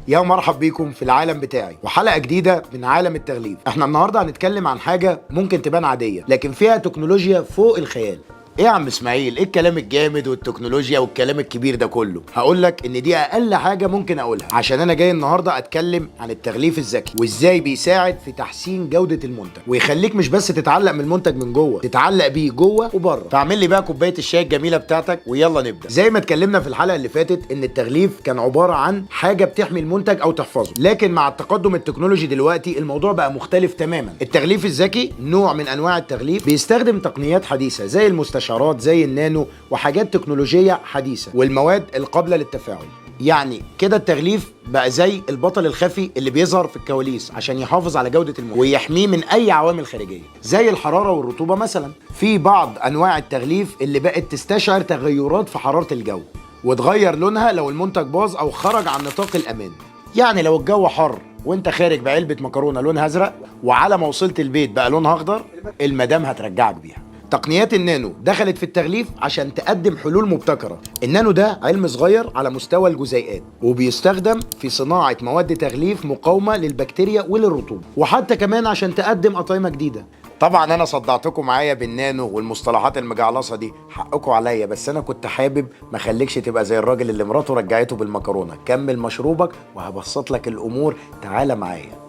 يا مرحب بيكم في العالم بتاعي وحلقه جديدة من عالم التغليف. احنا النهارده هنتكلم عن حاجة ممكن تبان عادية لكن فيها تكنولوجيا فوق الخيال. ايه يا عم اسماعيل، ايه الكلام الجامد والتكنولوجيا والكلام الكبير ده كله؟ هقول لك ان دي اقل حاجة ممكن اقولها، عشان انا جاي النهارده اتكلم عن التغليف الذكي وازاي بيساعد في تحسين جوده المنتج ويخليك مش بس تتعلق من المنتج من جوه، تتعلق بيه جوه وبره. فاعمل لي بقى كوباية الشاي الجميلة بتاعتك ويلا نبدا. زي ما اتكلمنا في الحلقة اللي فاتت ان التغليف كان عبارة عن حاجة بتحمي المنتج او تحفظه، لكن مع التقدم التكنولوجي دلوقتي الموضوع بقى مختلف تماما. التغليف الذكي نوع من انواع التغليف بيستخدم تقنيات حديثه زي المستشعرات زي النانو وحاجات تكنولوجية حديثة والمواد القابلة للتفاعل. يعني كده التغليف بقى زي البطل الخفي اللي بيظهر في الكواليس عشان يحافظ على جودة المنتج ويحميه من أي عوامل خارجية زي الحرارة والرطوبة مثلا. في بعض أنواع التغليف اللي بقت تستشعر تغيرات في حرارة الجو وتغير لونها لو المنتج باظ أو خرج عن نطاق الأمان. يعني لو الجو حر وانت خارج بعلبة مكرونة لونها أزرق وعلى ما وصلت البيت بقى لونها أخضر، المدام هترجعك بيها. تقنيات النانو دخلت في التغليف عشان تقدم حلول مبتكرة. النانو ده علم صغير على مستوى الجزيئات وبيستخدم في صناعة مواد تغليف مقاومة للبكتيريا وللرطوبة، وحتى كمان عشان تقدم أطعمة جديدة. طبعا انا صدعتكم معايا بالنانو والمصطلحات المجعلصه دي، حقكم عليا، بس انا كنت حابب ما اخليكش تبقى زي الراجل اللي مراته رجعته بالمكرونه. كمل مشروبك وهبسط لك الامور، تعالى معايا.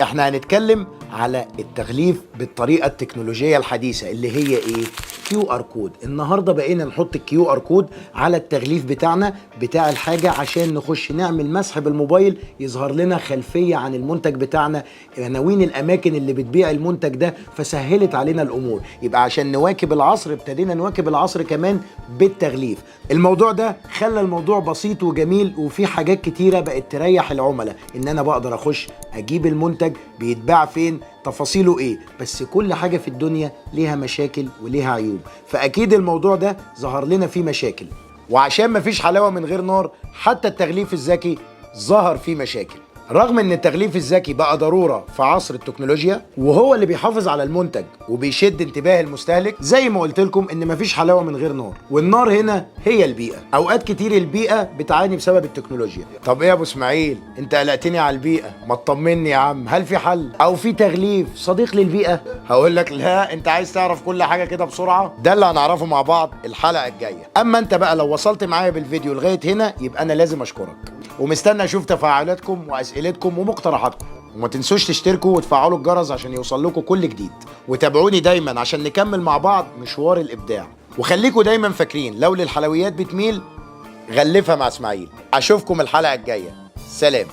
احنا هنتكلم على التغليف بالطريقة التكنولوجية الحديثة اللي هي ايه؟ QR code. النهارده بقينا نحط ال QR code على التغليف بتاعنا بتاع الحاجة عشان نخش نعمل مسح بالموبايل يظهر لنا خلفية عن المنتج بتاعنا، عناوين الاماكن اللي بتبيع المنتج ده، فسهلت علينا الامور. يبقى عشان نواكب العصر ابتدينا نواكب العصر كمان بالتغليف. الموضوع ده خلى الموضوع بسيط وجميل، وفي حاجات كتيرة بقت تريح العملاء، ان انا بقدر اخش اجيب المنتج بيتباع فين، تفاصيله ايه. بس كل حاجة في الدنيا ليها مشاكل وليها عيوب، فاكيد الموضوع ده ظهر لنا فيه مشاكل. وعشان مفيش حلاوة من غير نار، حتى التغليف الذكي ظهر فيه مشاكل. رغم ان التغليف الذكي بقى ضرورة في عصر التكنولوجيا وهو اللي بيحافظ على المنتج وبيشد انتباه المستهلك، زي ما قلت لكم ان مفيش حلاوة من غير نار، والنار هنا هي البيئة. اوقات كتير البيئة بتعاني بسبب التكنولوجيا. طب ايه يا ابو اسماعيل، انت قلقتني على البيئة، ما تطمني يا عم، هل في حل او في تغليف صديق للبيئة؟ هقول لك لا، انت عايز تعرف كل حاجة كده بسرعة؟ ده اللي هنعرفه مع بعض الحلقة الجاية. اما انت بقى لو وصلت معايا بالفيديو لغاية هنا يبقى انا لازم اشكرك، ومستني اشوف تفاعلاتكم واسئلتكم ومقترحاتكم، وما تنسوش تشتركوا وتفعلوا الجرس عشان يوصل لكم كل جديد، وتابعوني دايما عشان نكمل مع بعض مشوار الابداع. وخليكم دايما فاكرين، لو للحلويات بتميل غلفها مع اسماعيل. اشوفكم الحلقة الجاية، سلام.